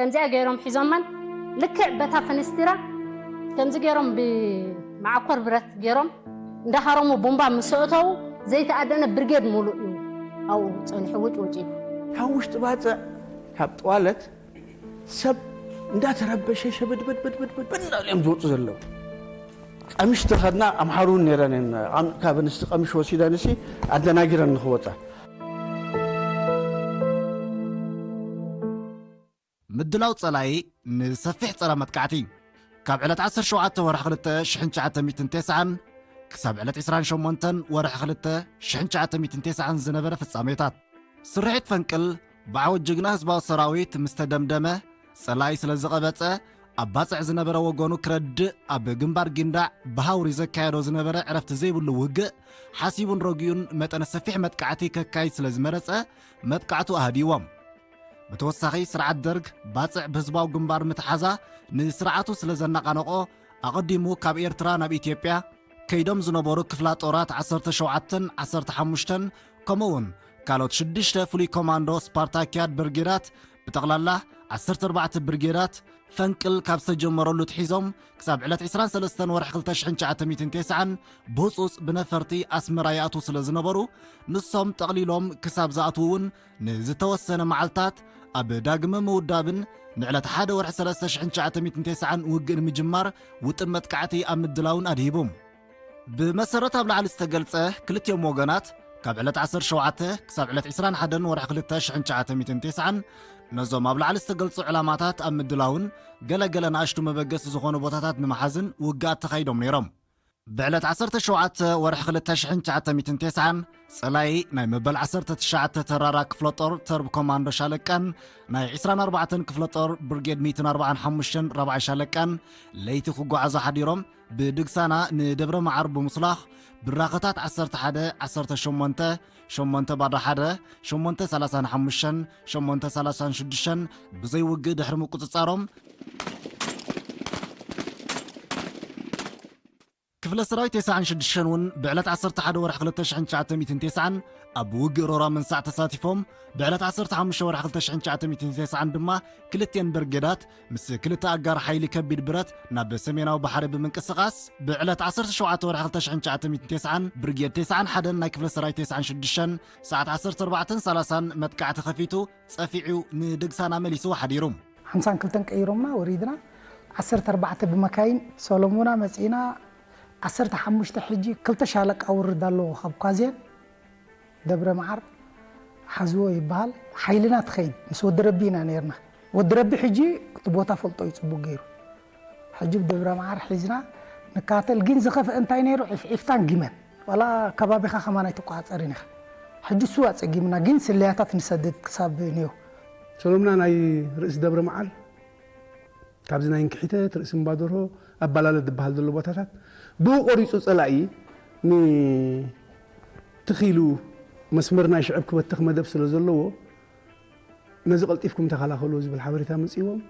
ከምዚኣ ገይሮም ሒዞመን፣ ልክዕ በታ ፈነስቲራ ከምዚ ገይሮም ብመዓኮር ብረት ገይሮም እንዳሃረሙ ቡምባ ምስ ኣእተዉ፣ ዘይተኣደነ ብርጌድ ሙሉእ እዩ ኣብኡ ጸኒሑ ውጭ ውጭ ኢሉ። ካብ ውሽጢ ባጽዕ፣ ካብ ጠዋለት ሰብ እንዳተረበሸ ሸበድበድበድበድ እንዳሉ እዮም ዝወፁ ዘለዉ። ቀሚሽ ተኸድና፣ ኣምሓሩ እውን ነይረን እየን። ኣም-፣ ካብ ኣንስቲ ቀሚሽ ወሲደን እሲ ኣደናጊረን ንክወፃ። ምድላው ጸላኢ ንሰፊሕ ጸረ መጥቃዕቲ። ካብ ዕለት ዓሰርተ ሸውዓተ ወርሒ ክልተ ሽሕን ትሽዓተ ሚእትን ተስዓን ክሳብ ዕለት ዕስራን ሸሞንተን ወርሒ ክልተ ሽሕን ትሽዓተ ሚእትን ተስዓን ዝነበረ ፍጻሜታት። ስርሒት ፈንቅል ብዓወት ጅግና ህዝባዊ ሰራዊት ምስ ተደምደመ፣ ጸላኢ ስለ ዝቐበጸ፣ ኣብ ባጽዕ ዝነበረ ወገኑ ክረድእ ኣብ ግንባር ጊንዳዕ ብሃውሪ ዘካየዶ ዝነበረ ዕረፍቲ ዘይብሉ ውግእ፣ ሓሲቡን ረጊኡን መጠነ ሰፊሕ መጥቃዕቲ ከካይድ ስለ ዝመረጸ፣ መጥቃዕቱ ኣህዲዎም። ብተወሳኺ፣ ስርዓት ደርግ ባጽዕ ብህዝባዊ ግንባር ምትሓዛ ንስርዓቱ ስለ ዘነቓነቖ፣ ኣቐዲሙ ካብ ኤርትራ ናብ ኢትዮጵያ ከይዶም ዝነበሩ ክፍላ ጦራት ዓሰርተ ሸውዓተን ዓሰርተ ሓሙሽተን፣ ከምኡ'ውን ካልኦት ሽዱሽተ ፍሉይ ኮማንዶ ስፓርታኪያድ ብርጌዳት፣ ብጠቕላላ ዓሰርተ ኣርባዕተ ብርጌዳት፣ ፈንቅል ካብ ዝተጀመረሉ ኣትሒዞም ክሳብ ዕለት ዕስራን ሰለስተን ወርሒ ክልተ ሽሕን ትሽዓተ ሚእትን ተስዓን ብህጹጽ ብነፈርቲ ኣስመራ ይኣትዉ ስለ ዝነበሩ፣ ንሶም ጠቕሊሎም ክሳብ ዝኣትዉ እውን ንዝተወሰነ መዓልታት ኣብ ዳግመ ምውዳብን ንዕለት ሓደ ወርሒ ሰለስተ ሽሕን ትሽዓተ ሚእትን ተስዓን ውግእ ንምጅማር ውጥን መጥቃዕቲ ኣብ ምድላውን ኣድሂቡ። ብመሰረት ኣብ ላዕሊ ዝተገልጸ፣ ክልቲኦም ወገናት ካብ ዕለት ዓሰርተ ሸውዓተ ክሳብ ዕለት ዕስራን ሓደን ወርሒ ክልተ ሽሕን ትሽዓተ ሚእትን ተስዓን ነዞም ኣብ ላዕሊ ዝተገልጹ ዕላማታት ኣብ ምድላውን ገለ ገለ ንኣሽቱ መበገሲ ዝኾኑ ቦታታት ንምሓዝን ውግኣት ተኻይዶም ነይሮም። ብዕለት ዓሰርተ ሸውዓተ ወርሒ ክልተ ሽሕን ትሽዓተ ሚእትን ተስዓን ጸላኢ ናይ መበል ዓሰርተ ትሽዓተ ተራራ ክፍለ ጦር ተርብ ኮማንዶ ሻለቃን ናይ ዕስራን ኣርባዕተን ክፍለ ጦር ብርጌድ ሚእትን ኣርባዓን ሓሙሽተን ራብዓይ ሻለቃን ለይቲ ክጓዓዙ ሓዲሮም ብድግሳና ንደብረ መዓር ብምስላኽ ብራኸታት ዓሰርተ ሓደ ዓሰርተ ሸሞንተ፣ ሸሞንተ ባዶ ሓደ፣ ሸሞንተ ሰላሳን ሓሙሽተን፣ ሸሞንተ ሰላሳን ሽዱሽተን ብዘይ ውግእ ድሕሪ ምቁጽጻሮም፣ ክፍለ ሰራዊት ተስዓን ሽዱሽተን እውን ብዕለት ዓሰርተ ሓደ ወርሒ ክልተ ሽሕን ትሽዓተ ሚእትን ተስዓን ኣብ ውግእ ሮራ መንሳዕ ተሳቲፎም፣ ብዕለት ዓሰርተ ሓሙሽተ ወርሒ ክልተ ሽሕን ትሽዓተ ሚእትን ተስዓን ድማ ክልቲኤን ብርጌዳት ምስ ክልተ ኣጋር ሓይሊ ከቢድ ብረት ናብ ሰሜናዊ ባሕሪ ብምንቅስቓስ፣ ብዕለት ዓሰርተ ሸውዓተ ወርሒ ክልተ ሽሕን ትሽዓተ ሚእትን ተስዓን ብርጌድ ተስዓን ሓደን ናይ ክፍለ ሰራዊት ተስዓን ሽዱሽተን ሰዓት ዓሰርተ ኣርባዕተን ሰላሳን መጥቃዕቲ ከፊቱ ጸፊዑ ንድግሳና መሊሱ ሓዲሩ። ሓምሳን ክልተን ቀይሮምና ወሪድና፣ ዓሰርተ ኣርባዕተ ብመካይን ሰሎሙና መጺእና፣ ዓሰርተ ሓሙሽተ ሕጂ ክልተ ሻለቃ ውርድ ኣለዎ ካብ ኳዜን ደብረ መዓር ሓዝዎ ይበሃል። ሓይልና ትኸይድ ምስ ወዲ ረቢ ኢና ነይርና። ወዲ ረቢ ሕጂ እቲ ቦታ ፈልጦ እዩ ጽቡቕ ገይሩ። ሕጂ ብደብረ መዓር ሒዝና ንካተል። ግን ዝኸፍአ እንታይ ነይሩ? ዒፍዒፍታን ጊመን። ዋላ ከባቢኻ ከማን ኣይትቆጻጸርን ኢኻ። ሕጂ እሱ ኣጸጊምና፣ ግን ስለያታት ንሰድድ ክሳብ ኔው። ሰሎምና ናይ ርእሲ ደብረ መዓር ካብዚ ናይ እንክሒተት፣ ርእሲ እምባደርሆ፣ ኣባላለት ዝበሃል ዘሎ ቦታታት ብኡ ቆሪጹ ጸላኢ ንትኺሉ መስመር ናይ ሽዕብ ክበትኽ መደብ ስለ ዘለዎ ነዚ ቀልጢፍኩም ተኸላኸሉ ዝብል ሓበሬታ መጺዎም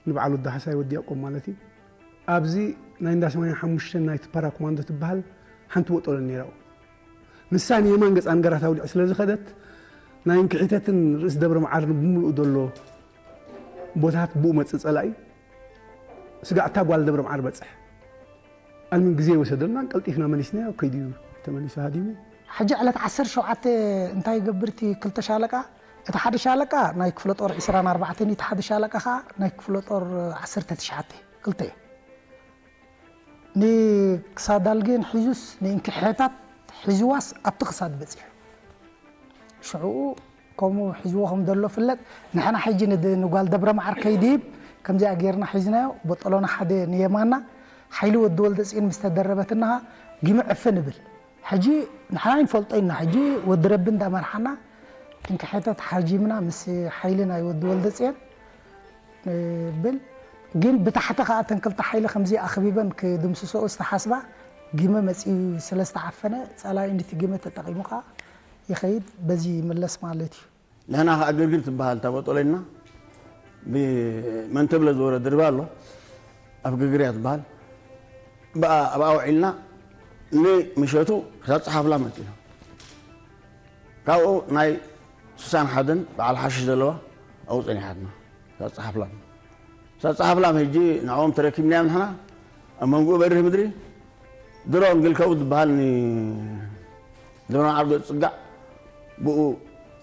ንበዓል ወዲ ሓሳይ ወዲ ያቆብ ማለት እዩ። ኣብዚ ናይ እንዳ ሰማንያ ሓሙሽተ ናይቲ ፓራ ኮማንዶ ትበሃል ሓንቲ ቦጦሎ ነይራ። ንሳ ንየማን ገጻ ንገራት ኣውሊዕ ስለ ዝኸደት ናይ እንክሒተትን ርእሲ ደብረ መዓርን ብምሉኡ ዘሎ ቦታት ብኡ መጽእ ጸላኢ። ስጋዕታ ጓል ደብረ መዓር በጽሕ። ኣልሚን ግዜ ወሰደልና ቀልጢፍና መሊስና ከይዱ ተመሊሱ ሃዲሙ። ሕጂ ዕለት ዓሰርተ ሸውዓተ እንታይ ይገብር እቲ ክልተ ሻለቃ? እቲ ሓደ ሻለቃ ናይ ክፍለ ጦር ዕስራን ኣርባዕተን እዩ፣ እቲ ሓደ ሻለቃ ኸዓ ናይ ክፍለ ጦር ዓሰርተ ትሽዓተ፣ ክልተ እዩ። ንክሳዳል ግን ሒዙስ ንእንክሕታት ሒዝዋስ ኣብቲ ክሳድ በጺሑ። ሽዕኡ ከምኡ ሒዝዎ ከም ዘሎ ፍለጥ። ንሕና ሕጂ ንድ-፣ ንጓል ደብረ መዓር ከይድይብ ከምዚኣ ጌርና ሒዝናዮ። ቦጠሎና ሓደ ንየማና ሓይሊ ወዲ ወልደ ጽዮን ምስ ተደረበትና ግምዕ ዕፍ ንብል። ሕጂ ንሕና ይንፈልጦ ኢና። ሕጂ ወዲ ረቢ እንዳመርሓና እንክሕተት ሓጂምና ምስ ሓይሊ ናይ ወዲ ወልደ ጽዮን ብል። ግን ብታሕቲ ኸዓ እተን ክልተ ሓይሊ ከምዚ ኣኽቢበን ክድምስሶ ዝተሓስባ ግመ መጺኡ ስለ ዝተዓፈነ ጸላኢ ነቲ ግመ ተጠቒሙ ኸዓ ይኸይድ፣ በዚ ይምለስ ማለት እዩ። ንሕና ኸዓ ግርግር ትበሃል እታ ቦጦለና ብመንተብለ ዝወረ ድርባ ኣሎ፣ ኣብ ግርግር እያ ትበሃል። ብኣ-፣ ኣብኣ ውዒልና ንምሸቱ ክሳብ ጸሓፍላ መጺና። ካብኡ ናይ ስሳን ሓደን በዓል ሓሽሽ ዘለዋ ኣብኡ ጸኒሓትና። ሳጻ ሓፍላም ሳጻ ሓፍላም ሕጂ ንዕኦም ተረኪብናዮም ንሕና ኣብ መንጎ በሪህ ምድሪ ድሮን ግልከው ዝበሃል ንድሮን ዓርዶ ዝጽጋዕ ብኡ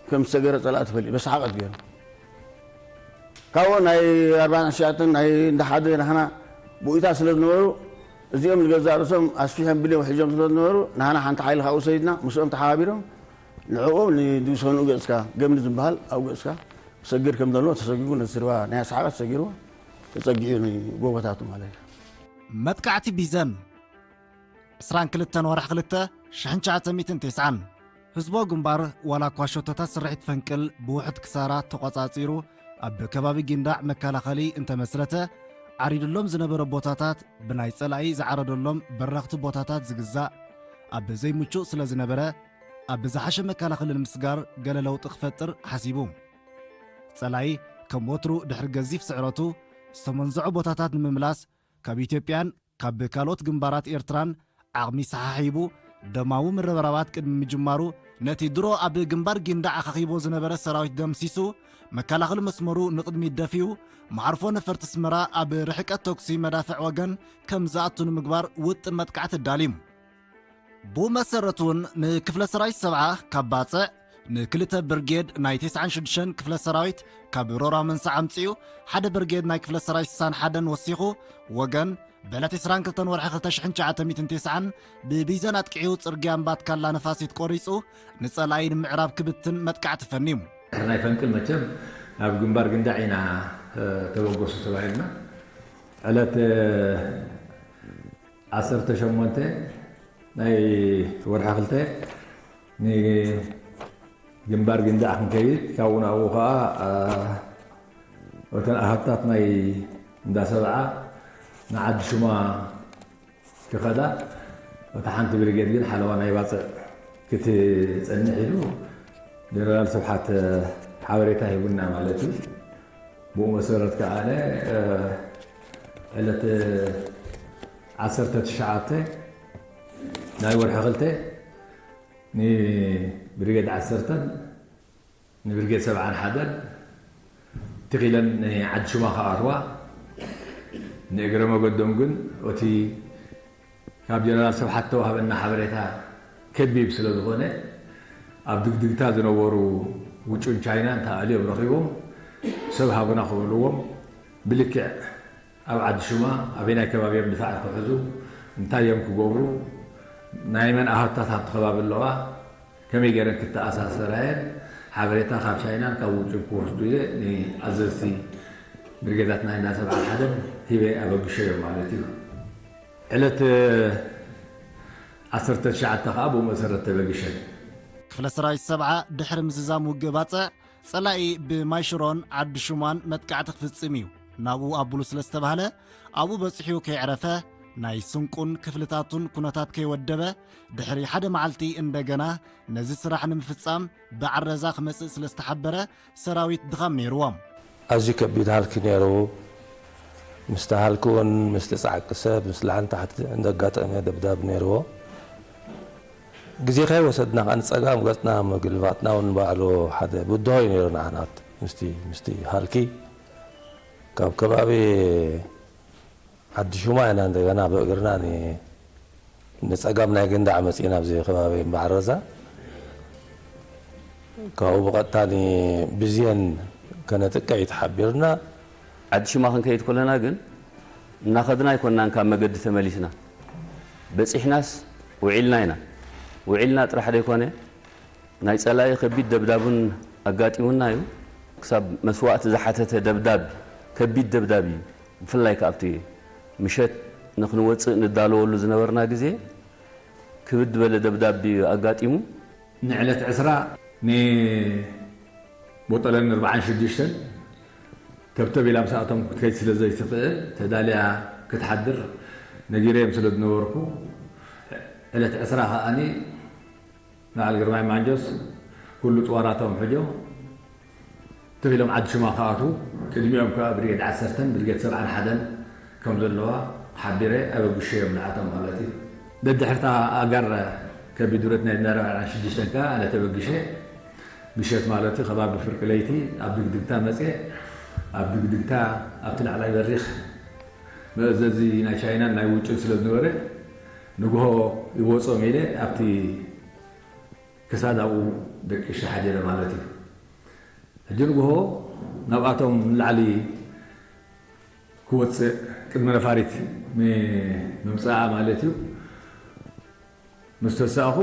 ከም ዝሰገረ ጸላእቲ ፈሊጡ በሰሓቐት ገይሩ ካብኡ ናይ ኣርባዕተ ሽዓተን ናይ እንዳ ሓደ ናህና ብኡይታ ስለ ዝነበሩ እዚኦም ንገዛእ ርእሶም ኣስፊሖም ብልዮም ሒዞም ስለ ዝነበሩ ናህና ሓንቲ ሓይሊ ካብኡ ሰዲድና ምስኦም ተሓባቢሮም ንዕኡ ንድውሰንኡ ገጽካ ገምዲ ዝበሃል ኣብ ገጽካ ክሰግር ከም ዘለዎ ተሰጊጉ ነቲ ስርባ ናይ ኣስሓቐት ሰጊርዎ ተጸጊዑ ንጎቦታቱ ማለት እዩ። መጥቃዕቲ ቢዘን ዕስራን ክልተን ወርሒ ክልተ ሽሕን ትሽዓተ ሚእትን ተስዓን ህዝቦ ግንባር ዋላ እኳ ሸቶታት ስርሒት ፈንቅል ብውሑድ ክሳራ ተቖጻጺሩ ኣብ ከባቢ ጊንዳዕ መከላኸሊ እንተመስረተ ዓሪድሎም ዝነበረ ቦታታት ብናይ ጸላኢ ዝዓረደሎም በረኽቲ ቦታታት ዝግዛእ ኣብ ዘይምቹእ ስለ ዝነበረ ኣብ ብዝሓሸ መከላኸሊ ንምስጋር ገለ ለውጢ ክፈጥር ሓሲቡ። ጸላኢ ከም ወትሩ ድሕሪ ገዚፍ ስዕረቱ ዝተመንዝዖ ቦታታት ንምምላስ ካብ ኢትዮጵያን ካብ ካልኦት ግንባራት ኤርትራን ዓቕሚ ሰሓሒቡ ደማዊ ምርብራባት ቅድሚ ምጅማሩ ነቲ ድሮ ኣብ ግንባር ጊንዳዕ ኣኻኺቦ ዝነበረ ሰራዊት ደምሲሱ መከላኸሊ መስመሩ ንቕድሚት ደፊኡ መዓርፎ ነፈርቲ ኣስመራ ኣብ ርሕቀት ተኩሲ መዳፍዕ ወገን ከም ዝኣቱ ንምግባር ውጥን መጥቃዕቲ ኣዳልዩ። ብኡ መሰረት እውን ንክፍለ ሰራዊት ሰብዓ ካብ ባጽዕ ንክልተ ብርጌድ ናይ ተስዓን ሽዱሽተን ክፍለ ሰራዊት ካብ ሮራ መንሳዕ ኣምጺኡ ሓደ ብርጌድ ናይ ክፍለ ሰራዊት ስሳን ሓደን ወሲኹ ወገን ብዕለት ዕስራን ክልተን ወርሒ ክልተ ሽሕን ትሽዓተ ሚእትን ተስዓን ብቢዘን ኣጥቂዑ ጽርግያ እምባት ካላ ነፋሲት ቆሪጹ ንጸላኢ ንምዕራብ ክብትን መጥቃዕቲ ፈንዩ። ድሕሪ ናይ ፈንቅል መቸም ናብ ግንባር ግንዳዕ ኢና ተበገሱ ተባሂልና ዕለት ዓሰርተ ሸሞንተ ናይ ወርሒ ክልተ ንግንባር ግንዳዕ ክንከይድ ካብኡ ናብኡ ከዓ እተን ኣሃታት ናይ እንዳ ሰብዓ ንዓዲ ሹማ ክኸዳ እታ ሓንቲ ብሪጌድ ግን ሓለዋ ናይ ባፅዕ ክትፀንሕ ኢሉ ጀነራል ስብሓት ሓበሬታ ሂቡና ማለት እዩ። ብኡ መሰረት ከዓ ዕለት ዓሰርተ ትሽዓተ ናይ ወርሒ ክልተ ንብሪጌድ ዓሰርተን ንብሪጌድ ሰብዓን ሓደን ትኺለን ንዓዲ ሹማ ክኣትዋ ንእግረ መገዶም ግን እቲ ካብ ጀነራል ስብሓት ተዋህበና ሓበሬታ ከቢብ ስለ ዝኾነ ኣብ ድግድግታ ዝነበሩ ውጩን ቻይናን ተኣልዮም ረኺቦም ሰብ ሃቡና ክብልዎም ብልክዕ ኣብ ዓዲ ሹማ ኣበይናይ ከባቢ እዮም ድፋዕ ክሕዙ እንታይ እዮም ክገብሩ ናይ መን ኣሃታት ኣብቲ ከባቢ ኣለዋ ከመይ ገይረን ክተኣሳሰራ እየን ሓበሬታ ካብ ቻይናን ካብ ውጩን ክወስዱ እየ ንኣዘዝቲ ብርጌዳት ናይ እንዳ ሰብዓ ሓደን ሂበ ኣበግሸዮም ማለት እዩ። ዕለት ዓሰርተ ትሽዓተ ከዓ ብኡ መሰረት ተበግሸን። ክፍለ ሰራዊት ሰብዓ ድሕሪ ምዝዛም ውግእ ባፅዕ ፀላኢ ብማይ ሽሮን ዓዲ ሹማን መጥቃዕቲ ክፍፅም እዩ ናብኡ ኣብሉ ስለ ዝተባህለ ኣብኡ በፂሑ ከየዕረፈ ናይ ስንቁን ክፍልታቱን ኩነታት ከይወደበ ድሕሪ ሓደ መዓልቲ እንደገና ነዚ ስራሕ ንምፍፃም ብዓረዛ ክመፅእ ስለ ዝተሓበረ ሰራዊት ድኻም ነይርዎም። ኣዝዩ ከቢድ ሃልኪ ነይሩ። ምስቲ ሃልኪ እውን ምስቲ ፃዕቂ ሰብ ምስ ላዕሊ ንታሕቲ ዘጋጠመ ደብዳብ ነይርዎ። ግዜ ከይወሰድና ከዓ ንፀጋም ገፅና ምግልባጥና እውን ባዕሉ ሓደ ብድሆ እዩ ነይሩ ንዓና ምስቲ ምስቲ ሃልኪ ካብ ከባቢ ዓዲ ሹማ ኢና እንደገና ብእግርና ንፀጋም ናይ ግንዳዕ መፂእና ኣብዚ ከባቢ እምባዕረዛ ካብኡ ብቐጥታ ንብዝየን ከነጥቅዕ እዩ ተሓቢርና። ዓዲ ሽማ ክንከይድ ከለና ግን እናኸድና ኣይኮንናን ካብ መገዲ ተመሊስና። በፂሕናስ ውዒልና ኢና። ውዒልና ጥራሕ ዘይኮነ ናይ ጸላኢ ከቢድ ደብዳብ እውን ኣጋጢሙና እዩ። ክሳብ መስዋእቲ ዝሓተተ ደብዳብ፣ ከቢድ ደብዳብ እዩ። ብፍላይ ከኣ ኣብቲ ምሸት ንኽንወጽእ ንዳለወሉ ዝነበርና ግዜ ክብድ ዝበለ ደብዳብ እዩ ኣጋጢሙ። ንዕለት ዕስራ ንቦጠለን ኣርብዓን ሽዱሽተን ተብተብ ኢላ ምስኣቶም ክትከይድ ስለ ዘይትኽእል ተዳልያ ክትሓድር ነጊረዮም ስለ ዝነበርኩ ዕለት ዕስራ ከኣኒ በዓል ግርማይ ማንጆስ ኩሉ ጥዋራቶም ሕጆም ትኽ ኢሎም ዓዲ ሽማ ክኣትዉ ቅድሚኦም ከኣ ብርጌድ ዓሰርተን ብርጌድ ሰብዓን ሓደን ከም ዘለዋ ሓቢረ ኣበጉሸዮም ንዓቶም ማለት እዩ። ደድሕርታ ኣጋር ከቢድ ብረት ናይ ኣርብዓን ሽዱሽተን ከኣ ኣነ ተበጊሸ ምሸት ማለት እዩ ከባቢ ፍርቂ ለይቲ ኣብ ድግድግታ መጽየ ኣብ ድግድግታ ኣብቲ ላዕላይ በሪኽ መእዘዚ ናይ ቻይናን ናይ ውጭን ስለ ዝነበረ፣ ንግሆ ይወጾም ኢለ ኣብቲ ክሳድ ኣብኡ ደቂሸ ሓዲረ ማለት እዩ። ሕጂ ንግሆ ናብኣቶም ንላዕሊ ክወጽእ ቅድመ ነፋሪት ም-፣ ምምጻኣ ማለት እዩ። ምስ ተሳእኹ፣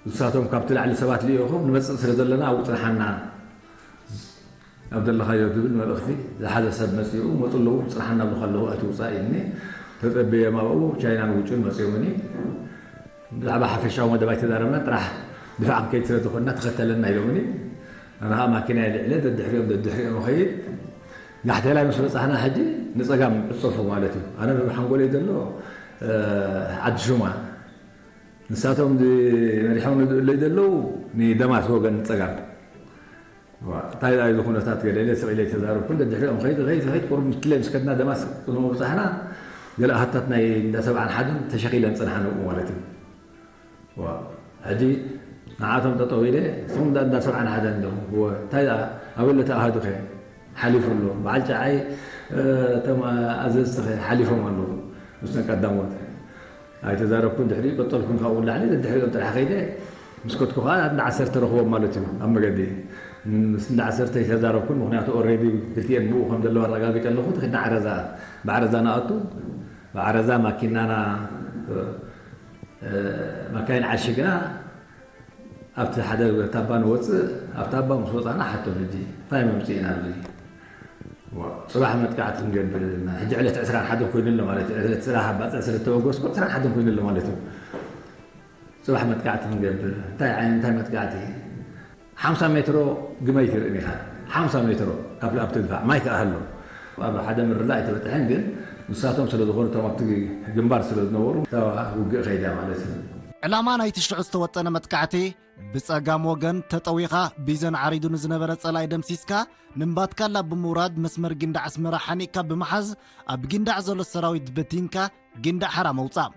ንሳቶም ካብቲ ላዕሊ ሰባት ልኢኹም ንመጽእ ስለ ዘለና ኣብኡ ጽንሓና፣ ኣብ ዘለኻዮ ዝብል መልእኽቲ ዝሓዘ ሰብ መጺኡ፣ መጹ ኣለዉ፣ ጽንሓና ብለኹ ኣለኹ፣ ኣይትውጻእ ኢልኒ። ተጸበዮም ኣብኡ፣ ቻይናን ውጩን መጺኦምኒ። ብዛዕባ ሓፈሻዊ መደብ ኣይተዛረብና፣ ጥራሕ ድፋዕ ክንከይድ ስለ ዝኾንና ተኸተለና ኢሎምኒ። ኣነ ኸዓ ማኪናየ ልዕለ፣ ደድሕሪኦም፣ ደድሕሪኦም እኸይድ። ጋሕቴላይ ምስ በጻሕና ሕጂ ንጸጋም ዕጸፉ ማለት እዩ። ኣነ ብሓንጎለይ ዘሎ፣ እ፣ ዓዲ ሹማ። ንሳቶም ዝ-፣ መሪሖም ንድእለይ ዘለዉ ንደማስ ወገን ንጸጋም። ዋ፣ እንታይ ደኣ እዚ ኩነታት ገለ ኢለ ስቕ ኢለ ኣይተዛረብኩን። ደድሕሪኦም ኸይድ፣ ኸይድ፣ ኸይድ፣ ቁሩብ ምትለ ምስ ከድና ደማስ ቅድሚ ምብጻሕና ገለ ኣሃታት ናይ እንዳ ሰብዓን ሓደን ተሸኺለን ጸንሓ ንኡ ማለት እዩ። ዋ፣ ሕጂ ንዓቶም ጠጠው ኢለ፣ ንስኹም እንዳ፣ እንዳ ሰብዓን ሓደን ኣለኹም። እወ፣ እንታይ ደኣ፣ ኣበይ ኣሎ እቲ ኣሃዱኸ? ሓሊፉ ኣሎ። በዓል ጨዓይ፣ እ፣ እቶም ኣዘዝትኸ ሓሊፎም ኣለዉ። ምስቶም ቀዳሞት ኣይተዛረብኩን፣ ድሕሪኡ ቀጸልኩን፣ ካብኡ ንላዕሊ ደድሕሪኦም ጥራሕ ከይደ፣ ምስ ከድኩ ከኣ እንዳ ዓሰርተ ረኽቦም ማለት እዩ ኣብ መገዲ። ምስ እንዳ ዓሰርተ ኣይተዛረብኩን፣ ምኽንያቱ ኦሬዲ ክልቲኤን ብኡ ከም ዘለዋ ኣረጋጊጸ ኣለኹ። እቲ ከድና ዓረዛ፣ ብዓረዛ ንኣቱ፣ ብዓረዛ ማኪናና፣ እ፣ ማካይን ዓሽግና ኣብቲ ሓደ ታባ ንወፅእ፣ ኣብ ታባ ምስ ወፃና ሓቶም፣ ሕጂ እንታይ መምፅእና ኣብዚ? ዋ፣ ፅባሕ መጥቃዕቲ ክንገብር፣ ሕጂ ዕለት ዕስራን ሓደን ኮይኑ ኣሎ ማለት እዩ። ዕለት ስራሕ ኣብ ባፅዕ ስለ ዝተበገስኩ ዕስራን ሓደን ኮይኑ ኣሎ ማለት እዩ። ፅባሕ መጥቃዕቲ ክንገብር፣ እንታይ ዓይነት፣ እንታይ መጥቃዕቲ? ሓምሳ ሜትሮ ግመይ ትርኢ ኢኻ። ሓምሳ ሜትሮ ካብ፣ ኣብ ትድፋዕ ማይ ከኣ ኣሎ። ኣብ ሓደ ምርዳእ ኣይተበጽሐን፣ ግን ንሳቶም ስለ ዝኾኑ፣ እቶም ኣብቲ ግንባር ስለ ዝነበሩ፣ እታ ውግእ ከይዳ ማለት እዩ። ዕላማ ናይቲ ሽዑ ዝተወጠነ መጥቃዕቲ፣ ብጸጋም ወገን ተጠዊኻ፣ ቢዘን ዓሪዱ ንዝነበረ ጸላኢ ደምሲስካ፣ ንምባትካላ ብምውራድ መስመር ጊንዳዕ ኣስመራ ሓኒቕካ ብምሓዝ፣ ኣብ ጊንዳዕ ዘሎ ሰራዊት በቲንካ ጊንዳዕ ሓራ መውጻእ።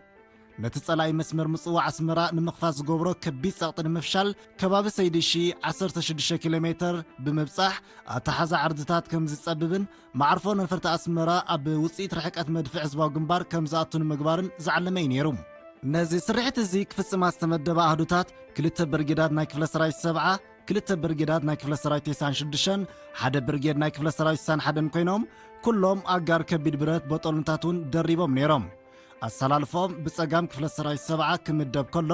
ነቲ ጸላኢ መስመር ምጽዋዕ ኣስመራ ንምኽፋት ዝገብሮ ከቢድ ጸቕጢ ንምፍሻል፣ ከባቢ ሰይዲ ሺ ዓሰርተ ሽዱሽተ ኪሎ ሜተር ብምብጻሕ፣ ኣተሓዛ ዓርድታት ከም ዝጸብብን መዓርፎ ነፈርቲ ኣስመራ ኣብ ውጽኢት ርሕቀት መድፍዕ ህዝባዊ ግንባር ከም ዝኣቱ ንምግባርን ዝዓለመ እዩ ነይሩ። ነዚ ስርሒት እዚ ክፍጽማ ዝተመደባ ኣሃዱታት፣ ክልተ ብርጌዳት ናይ ክፍለ ሰራዊት ሰብዓ፣ ክልተ ብርጌዳት ናይ ክፍለ ሰራዊት ተስዓን ሽዱሽተን፣ ሓደ ብርጌድ ናይ ክፍለ ሰራዊት ስሳን ሓደን ኮይኖም፣ ኩሎም ኣጋር ከቢድ ብረት ቦጦሎንታት እውን ደሪቦም ነይሮም። ኣሰላልፎም ብጸጋም ክፍለ ሰራዊት ሰብዓ ክምደብ ከሎ፣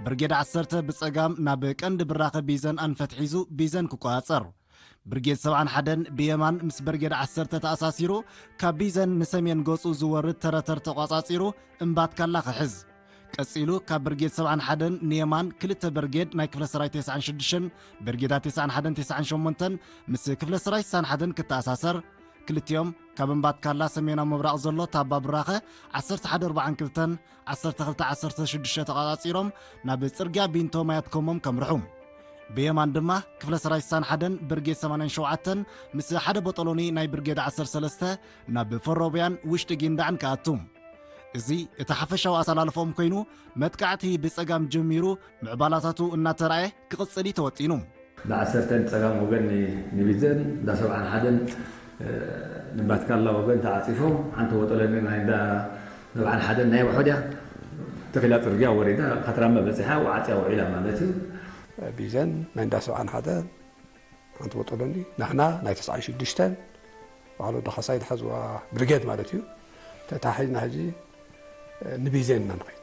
ብርጌድ ዓሰርተ ብጸጋም ናብ ቀንዲ ብራኸ ቢዘን ኣንፈት ሒዙ ቢዘን ክቆጻጸር፣ ብርጌድ ሰብዓን ሓደን ብየማን ምስ ብርጌድ ዓሰርተ ተኣሳሲሩ፣ ካብ ቢዘን ንሰሜን ገጹ ዝወርድ ተረተር ተቋጻጺሩ እምባትካላ ክሕዝ። ቀጺሉ ካብ ብርጌድ ሰብዓን ሓደን ንየማን ክልተ ብርጌድ ናይ ክፍለ ሰራዊት ተስዓን ሽዱሽተን፣ ብርጌዳት ተስዓን ሓደን ተስዓን ሸሞንተን ምስ ክፍለ ሰራዊት ስሳን ሓደን ክተኣሳሰር፣ ክልቲኦም ካብ እምባትካላ ሰሜናዊ ምብራቕ ዘሎ ታባ ብራኸ ዓሰርተ ሓደ ኣርባዓን ክልተን ዓሰርተ ክልተ ዓሰርተ ሽዱሽተ ተቋጻጺሮም ናብ ጽርግያ ቢንቶ ማያት ኮሞም ከምርሑ። ብየማን ድማ ክፍለ ሰራዊት ስሳን ሓደን ብርጌድ ሰማንያን ሸውዓተን ምስ ሓደ ቦጦሎኒ ናይ ብርጌድ ዓሰርተ ሰለስተ ናብ ፈሮብያን ውሽጢ ጊንዳዕን ክኣቱ። እዚ እቲ ሓፈሻዊ ኣሰላልፎኦም ኮይኑ፣ መጥቃዕቲ ብጸጋም ጀሚሩ ምዕባላታቱ እናተራእየ ክቕጽል እዩ ተወጢኑ። እንዳ ዓሰርተ ጸጋም ወገን ን-፣ ንቢዘን፣ እንዳ ሰብዓን ሓደን፣ እ፣ ንባትካላ ወገን ተዓጺፎም፣ ሓንቲ ቦጦሎኒ ናይ እንዳ ሰብዓን ሓደን ናይ ውሑድ እያ፣ ተኺላ ጽርግያ ወሪዳ፣ ካትራመ በጺሓ፣ ውዓጽያ ውዒላ ማለት እዩ። ቢዘን ናይ እንዳ ሰብዓን ሓደን ሓንቲ ቦጦሎኒ፣ ንሕና ናይ ተስዓን ሽዱሽተን፣ ባዕሉ ወዲ ካሳይ ዝሓዝዋ ብርጌድ ማለት እዩ። ተታሒዝና ሕጂ ንቢዜን ኢና ንኸይድ።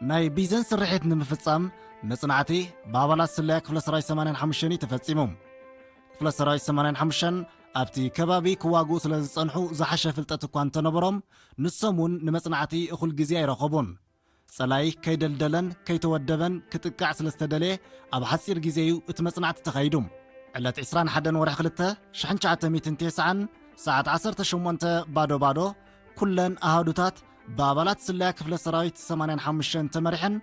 ናይ ቢዘን ስርሒት ንምፍጻም መጽናዕቲ ብኣባላት ስለያ ክፍለ ሰራዊት ሰማንያን ሓሙሽተን እዩ ተፈጺሙ። ክፍለ ሰራዊት ሰማንያን ሓሙሽተን ኣብቲ ከባቢ ክዋግኡ ስለ ዝጸንሑ ዝሓሸ ፍልጠት እኳ እንተነበሮም፣ ንሶም እውን ንመጽናዕቲ እኹል ግዜ ኣይረኸቡን። ጸላኢ ከይደልደለን ከይተወደበን ክጥቃዕ ስለ ዝተደልየ፣ ኣብ ሓጺር ግዜ እዩ እቲ መጽናዕቲ ተኻይዱ። ዕለት ዕስራን ሓደን ወርሒ ክልተ ሽሕን ትሽዓተ ሚእትን ተስዓን፣ ሰዓት ዓሰርተ ሸሞንተ ባዶ ባዶ፣ ኩለን ኣሃዱታት ብኣባላት ስለያ ክፍለ ሰራዊት ሰማንያን ሓሙሽተን ተመሪሐን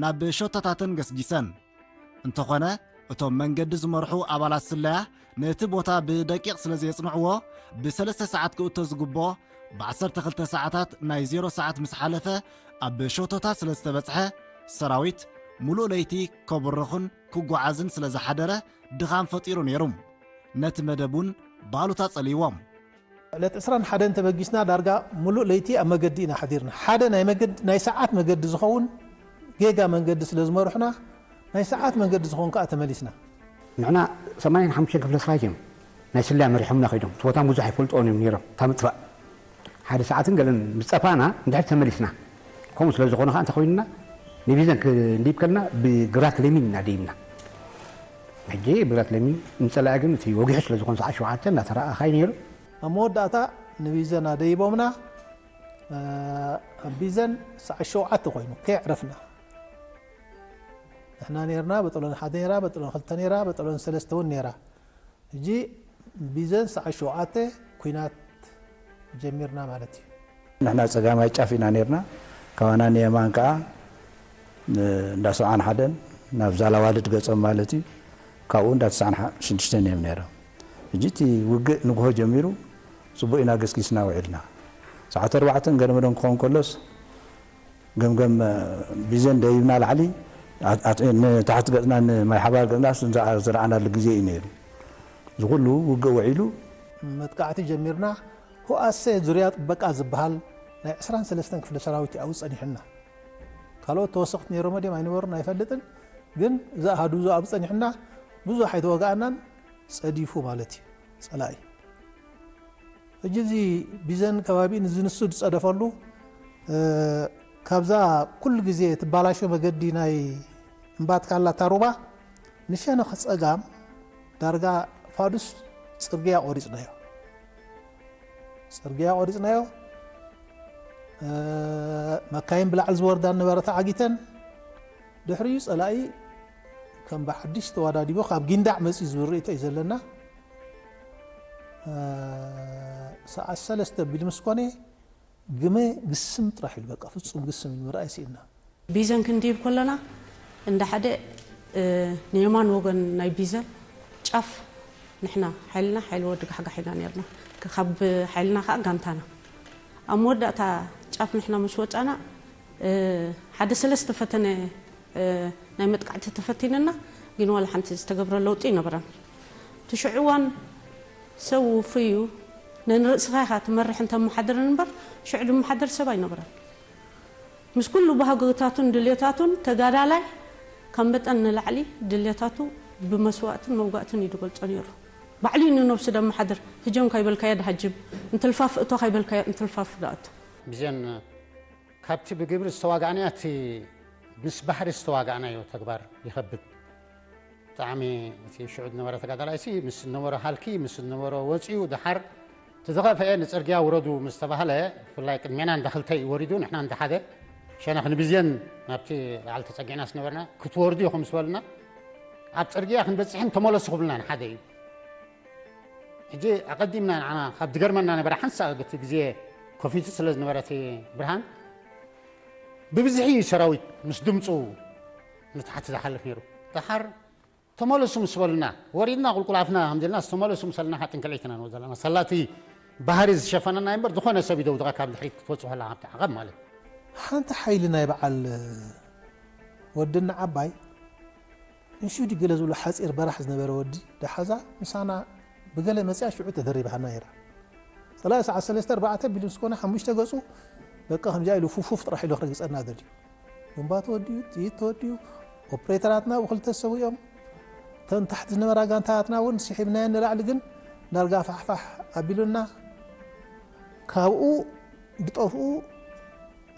ናብ ሸቶታተን ገስጊሰን። እንተኾነ፣ እቶም መንገዲ ዝመርሑ ኣባላት ስለያ ነቲ ቦታ ብደቂቕ ስለ ዘየጽንዕዎ፣ ብሰለስተ ሰዓት ክእቶ ዝግብኦ፣ ብዓሰርተ ክልተ ሰዓታት ናይ ዜሮ ሰዓት ምስ ሓለፈ፣ ኣብ ሸቶታት ስለ ዝተበጽሐ፣ ሰራዊት ምሉእ ለይቲ ከብርኽን ክጓዓዝን ስለ ዝሓደረ፣ ድኻም ፈጢሩ ነይሩ። ነቲ መደብ እውን ባሉታ ጸልይዎም። ዕለት ዕስራን ሓደን ተበጊስና ዳርጋ ሙሉእ ለይቲ ኣብ መገዲ ኢና ሓዲርና። ሓደ ናይ መገዲ ናይ ሰዓት መገዲ ዝኸውን ጌጋ መንገዲ ስለ ዝመርሑና ናይ ሰዓት መንገዲ ዝኸውን ከዓ ተመሊስና። ንሕና ሰማንያን ሓሙሽተን ክፍለ ሰራዊት እዮም ናይ ስለያ መሪሖምና ከይዶም። እቲ ቦታ ብዙሕ ኣይፈልጥዎን እዮም ነይሮም። እታ ምጥፋእ ሓደ ሰዓትን ገለን ምስ ጠፋእና እንድሕር ተመሊስና። ከምኡ ስለ ዝኾነ ከዓ እንተኾይኑና ንቢዘን ክንዲብ ከልና ብግራት ለሚን ኢና ደይብና። ሕጂ ብግራት ለሚን ንፀላኢ ግን እቲ ወጊሑ ስለ ዝኾነ ሰዓት ሸውዓተ እናተረኣኻይ ነይሩ። ኣብ መወዳእታ ንቢዘን ኣደይቦምና ኣብ ቢዘን ሰዓት ሸውዓተ ኮይኑ ከየዕረፍና ንሕና ነርና በጠሎን ሓደ ነራ በጠሎን ክልተ ነራ በጠሎን ሰለስተ እውን ነራ። ሕጂ ቢዘን ሰዓት ሸውዓተ ኩናት ጀሚርና ማለት እዩ። ንሕና ጸጋማይ ጫፍ ኢና ነርና። ካባና ንየማን ከዓ እንዳ ሰብዓን ሓደን ናብ ዛላዋልድ ገጾም ማለት እዩ። ካብኡ እንዳ ተስዓን ሽዱሽተን እዮም ነይሮም። ሕጂ እቲ ውግእ ንግሆ ጀሚሩ ጽቡቕ ኢና ገስጊስና ውዒልና። ሰዓት ኣርባዕተ ገረመደን ክኸውን ከሎስ ገምገም ቢዘን ደይብና ላዕሊ ንታሕቲ ገጽና ንማይ ሓባር ገጽና ዝረኣናሉ ግዜ እዩ ነይሩ። እዚ ኩሉ ውግእ ውዒሉ መጥቃዕቲ ጀሚርና። ሁኣሴ ዙርያ ጥበቃ ዝበሃል ናይ ዕስራን ሰለስተን ክፍለ ሰራዊት ኣብኡ ጸኒሕና። ካልኦት ተወሰኽቲ ነይሮሞ ድዮም ኣይነበሩን ኣይፈልጥን፣ ግን እዚ ኣሃዱ እዚ ኣብኡ ጸኒሕና። ብዙሕ ኣይተወጋእናን፣ ጸዲፉ ማለት እዩ ጸላኢ። ሕጂ እዚ ቢዘን ከባቢን እዚ ንሱ ዝጸደፈሉ ካብዛ ኩሉ ግዜ ትባላሾ መገዲ ናይ እምባትካላ ታሩባ ንሸነኽ ጸጋም ዳርጋ ፋዱስ ጽርግያ ቆሪጽናዮ። ጽርግያ ቆሪጽናዮ። መካይን ብላዕሊ ዝወርዳ ነበረ ተዓጊተን። ድሕሪኡ ጸላኢ ከም ብሓድሽ ተዋዳዲቦ ካብ ጊንዳዕ መጺ ዝብል ርእይቶ እዩ ዘለና። ሰዓት ሰለስተ ቢሉ ምስ ኮነ ግመ ግስም ጥራሕ ኢሉ በቃ ፍጹም ግስም ኢሉ ምርኣይ ስኢንና። ቢዘን ክንድይብ ከለና እንዳ ሓደ ንየማን ወገን ናይ ቢዘን ጫፍ ንሕና ሓይልና ሓይሊ ወዲ ጋሕጋሕ ኢና ነርና። ካብ ሓይልና ከዓ ጋንታና ኣብ መወዳእታ ጫፍ ንሕና ምስ ወፃና ሓደ ሰለስተ ፈተነ ናይ መጥቃዕቲ ተፈቲንና፣ ግን ዋላ ሓንቲ ዝተገብረ ለውጢ ይነበረን። እቲ ሽዑ እዋን ሰብ ውፉይ እዩ፣ ነንርእስኻ ኢኻ ትመርሕን ተመሓድርን እምበር ሽዑ ዝመሓደር ሰብ ኣይነበረን። ምስ ኩሉ ባህግታቱን ድልየታቱን ተጋዳላይ ካብ መጠን ንላዕሊ ድልየታቱ ብመስዋእትን መውጋእትን እዩ ዝገልጾ ነይሩ። ባዕሉ እዩ ንነብሱ ደመሓድር። ህጀም ካይበልካዮ ድሃጅም፣ እንትልፋፍ እቶ ካይበልካዮ እንትልፋፍ ድኣቱ። ብዘን ካብቲ ብግብሪ ዝተዋጋእናዮ እቲ ምስ ባሕሪ ዝተዋጋእናዮ ተግባር ይኸብድ። ብጣዕሚ እቲ ሽዑ ዝነበረ ተጋዳላይሲ ምስ ዝነበሮ ሃልኪ ምስ ዝነበሮ ወፂኡ ደሓር እቲ ዝኸፍአ ንፅርግያ ውረዱ ምስ ተባህለ ብፍላይ ቅድሜና እንዳ ክልተ እዩ ወሪዱ ንሕና እንዳ ሓደ ሸነኽ ንብዝየን ናብቲ ላዕሊ ተፀጊዕና ስነበርና ክትወርዱ ኢኹም ምስ በሉና ኣብ ፅርግያ ክንበፅሕን ተመለሱ ክብልና ንሓደ እዩ። ሕጂ ኣቐዲምና ንዓና ካብ ዝገርመና ነበረ ሓንሳእ እቲ ግዜ ከፊቱ ስለ ዝነበረ እቲ ብርሃን ብብዝሒ እዩ ሰራዊት ምስ ድምፁ ንታሕቲ ዝሓልፍ ነይሩ። ደሓር ተመለሱ ምስ በሉና ወሪድና ቁልቁል ኣፍና ከም ዘለና ተመለሱ ምስ በሉና ሓጥን ክልዒትና ንወ ዘለና ሰላቲ ባህሪ ዝሸፈነና እምበር ዝኾነ ሰብ ይደውድቐካ ኣብ ድሕሪት ክትወፅእ ከለካ ኣብቲ ዓቐብ ማለት እዩ። ሓንቲ ሓይሊ ናይ በዓል ወድና ዓባይ ንሹዲ ገለ ዝብሎ ሓፂር በራሕ ዝነበረ ወዲ ደሓዛ ምሳና ብገለ መፅያ ሽዑ ተደሪባሃና ነይራ። ፀላኢ ሰዓት ሰለስተ ኣርባዕተ ቢሉ ምስ ኮነ ሓሙሽተ ገፁ በቃ ከምዚኣ ኢሉ ፉፉፍ ጥራሕ ኢሉ ክረግፀና ደልዩ። ቡምባ ተወዲኡ፣ ጥይት ተወዲኡ፣ ኦፕሬተራትና ብክልተ ዝሰውኦም እተን ታሕቲ ዝነበራ ጋንታታትና እውን ስሒብናየን ንላዕሊ ግን ዳርጋ ፋሕፋሕ ኣቢሉና ካብኡ ዝጠፍኡ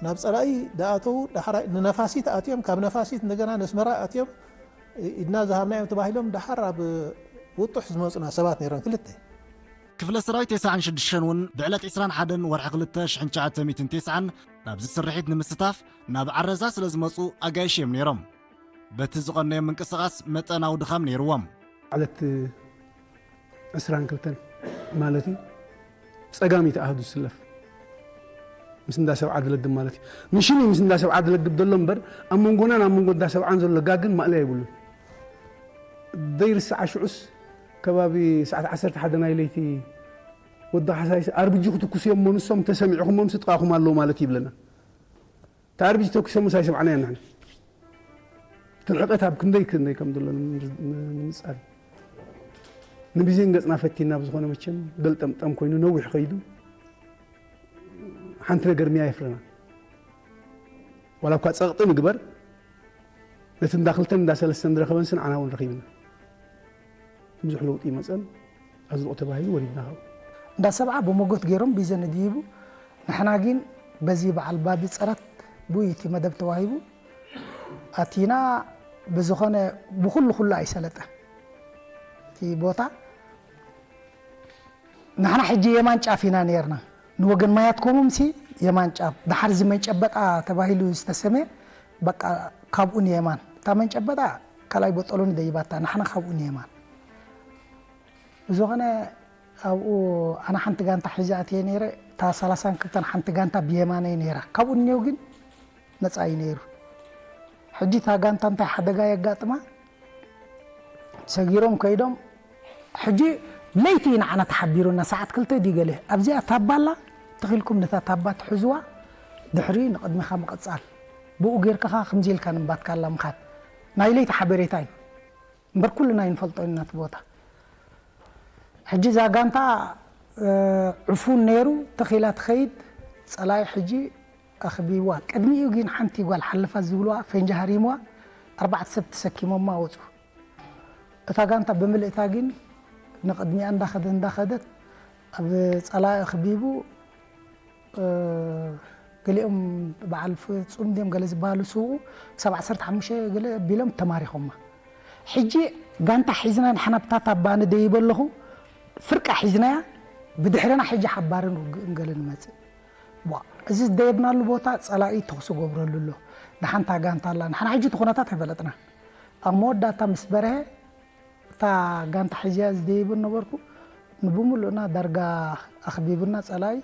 ናብ ጸላኢ ዝኣተዉ ዳሕራይ ንነፋሲት ኣትዮም ካብ ነፋሲት እንደገና ነስመራ ኣትዮም ኢድና ዝሃብናዮም ተባሂሎም ደሓር ኣብ ውጡሕ ዝመጹና ሰባት ነይሮም ክልተ። ክፍለ ሰራዊት ተስዓን ሽዱሽተን እውን ብዕለት ዕስራን ሓደን ወርሒ ክልተ ሽሕን ትሽዓተ ሚእትን ተስዓን ናብዚ ስርሒት ንምስታፍ ናብ ዓረዛ ስለ ዝመጹ ኣጋይሽ እዮም ነይሮም። በቲ ዝቐነዮም ምንቅስቓስ መጠናዊ ድኻም ነይርዎም። ዕለት ዕስራን ክልተን ማለት እዩ። ጸጋሚት ኣሃዱ ዝስለፍ ምስ እንዳ ሰብዓ ዝለግብ ማለት እዩ። ንሽም እዩ ምስ እንዳ ሰብዓ ዝለግብ ዘሎ እምበር ኣብ መንጎናን ኣብ መንጎ እንዳ ሰብዓን ዘሎ ጋግን ማእለያ የብሉን። ዘይርሳዕ ሽዑስ ከባቢ ሰዓት ዓሰርተ ሓደ ናይ ለይቲ ወዲ ካሕሳይስ ኣርብጂ ክትኩስ እዮም እሞ ንሶም ተሰሚዕኹሞምስ ጥቓኹም ኣለዉ ማለት እዩ ይብለና። እቲ ኣርብጂ ተኩሶምስ ኣይሰማዕናዮን ንሕና። እቲ ርሕቀት ኣብ ክንደይ ክንደይ ከም ዘሎ ንምንጻር እዩ። ንብዜን ገጽና ፈቲና ብዝኾነ መቸም ገልጠምጠም ኮይኑ ነዊሕ ከይዱ ሓንቲ ነገር ሚያ የፍረና። ዋላ እኳ ጸቕጢ ንግበር፣ ነቲ እንዳ ክልተን እንዳ ሰለስተን ዝረኸበን ስንዓና እውን ረኺብና። ብዙሕ ለውጢ ይመጸን ኣዝልቑ ተባሂሉ ወሪድና ካብኡ። እንዳ ሰብዓ ብሞጎት ገይሮም ቢዘን ድይቡ፣ ንሕና ግን በዚ በዓል ባቢ ጸረት ብኡ እቲ መደብ ተዋሂቡ ኣቲና። ብዝኾነ ብኹሉ ኩሉ ኣይሰለጠን እቲ ቦታ። ንሕና ሕጂ የማን ጫፍ ኢና ነርና። ንወገን ማያት ኮሙምሲ የማን ጫፍ። ድሓር እዚ መንጨበጣ ተባሂሉ ዝተሰመ በቃ ካብኡ ንየማን። እታ መንጨበጣ ካልኣይ ቦጠሎኒ ደይባታ፣ ንሕና ካብኡ ንየማን። ብዝኾነ ኣብኡ ኣነ ሓንቲ ጋንታ ሒዛ ኣትየ ነይረ። እታ ሰላሳን ክልተን ሓንቲ ጋንታ ብየማነይ ነይራ። ካብኡ እኒው ግን ነጻ እዩ ነይሩ። ሕጂ እታ ጋንታ እንታይ ሓደጋ የጋጥማ? ሰጊሮም ከይዶም ሕጂ ለይቲ እዩ ንዓና ተሓቢሩና፣ ሰዓት ክልተ ድዩ ገለ። ኣብዚኣ ታባ ኣላ፣ ተኺልኩም ነታ ታባ ትሕዝዋ፣ ድሕሪ ንቕድሚኻ ምቕጻል። ብኡ ጌርካ ኸዓ ከምዚ ኢልካ ንምባትካ ኣላ ምኻድ። ናይ ለይቲ ሓበሬታ እዩ። እምበር ኩልና ኣይንፈልጦ ኢና እቲ ቦታ። ሕጂ እዛ ጋንታ፣ እ፣ ዕፉን ነይሩ፣ ተኺላ ትኸይድ፣ ጸላኢ ሕጂ ኣኽቢብዋ። ቅድሚኡ ግን ሓንቲ ጓል ሓለፋ ዝብልዋ ፈንጂ ሃሪምዋ፣ ኣርባዕተ ሰብ ተሰኪሞማ ወጹ። እታ ጋንታ ብምልእታ ግን ንቕድሚኣ እንዳኸደ እንዳኸደት ኣብ ጸላኢ ኣኽቢቡ፣ እ፣ ገሊኦም በዓል ፍጹም ድዮም ገለ ዝበሃሉ ስውኡ ክሳብ ዓሰርተ ሓሙሽተ ገለ ኣቢሎም ተማሪኾማ። ሕጂ ጋንታ ሒዝና ንሕና ብታታ ባኒ ደይበ ኣለኹ፣ ፍርቃ ሒዝናያ፣ ብድሕረና ሕጂ ሓባርን ውግእን ገለ ንመጽእ። ዋ፣ እዚ ዝደየብናሉ ቦታ ጸላኢ ተኹሲ ገብረሉ ኣሎ። ንሓንታ ጋንታ ኣላ። ንሕና ሕጂ እቲ ኩነታት ኣይፈለጥና። ኣብ መወዳእታ ምስ በርሀ እታ ጋንታ ሒዝያ ዝደይቡ ነበርኩ። ንብምሉእና ዳርጋ ኣኽቢቡና ጸላኢ።